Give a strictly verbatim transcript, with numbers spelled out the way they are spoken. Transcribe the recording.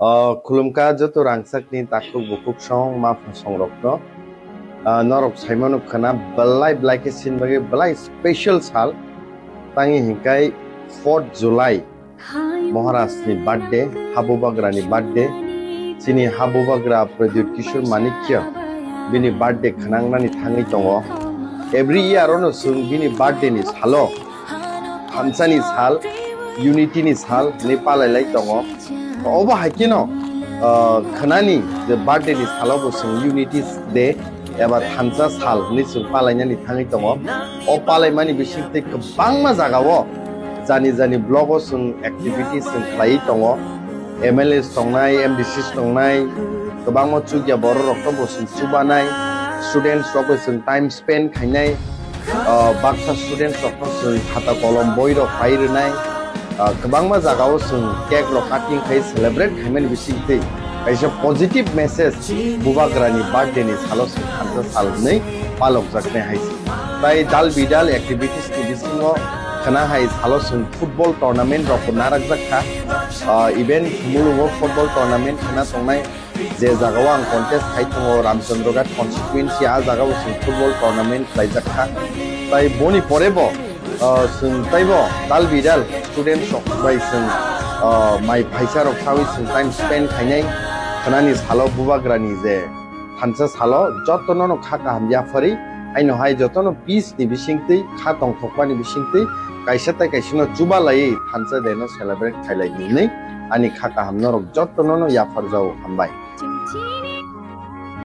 O khulumkha joto rangchakni takhuk bukhuk song ma phasong rokno. Ah, norok saimano khwna belai belai khe sin bagwi belai special sal. Tangwi hinkai fourth July Maharaj ni birthday, Habubagra ni birthday. Chini Habubagra Pradyut Kishore Manikya bini birthday khwnangnani thangwi tongo. Every year ono chwng bini birthday ni salo thansa ni sal, unity ni sal hinwi palai lai tongo. Obo hai kheno, ah, khwnani je birthday ni salo bo chwng unity day eba thansa sal hinwi chwng palainani thangwi tongo. O palaimani bisingtwi kwbangma jagao jani jani block o chwng activities chwng khlaiwi tongo. M L As tongnai, M D Cs tongnai, kwbangma chukya borok rokno bo chwng chubanai, students rok bai chwng time spend khainai, ah, baksa students rokno chwng khata kolom boi rok pai rwnai, ah, kwbangma jagao chwng cake rok cutting khai celebrate khaimani bisingtwi kaisa positive message Bubagrani birthday ni salo chwng thansa sal hwnwi palokjaknai hai se. Tai dal bidal activities ni bisingo khwna hai salo chwng football tournament rok bo narakjak kha. Ah, even mulungo football tournament khwna tongnai, je jagao ang contest khai tongo Ramchandra Ghat constituency, a jagao chwng football tournament khlaijak kha. Tai boni pore bo, ah, chwng taibo dal bidal students rok bai chwng, ah, mai phaisa rok sawi chwng time spend khainai khwnani salo Bubagrani je thansa salo jotono no kha kaham yapharwi, aino hai jotono peace ni bisingtwi, kha tongthokmani bisingtwi kaisa tai kaisa no chubalaiwi thansa day no celebrate khailai hinwi ani kha kaham norok jotono no yaphar jao, hambai.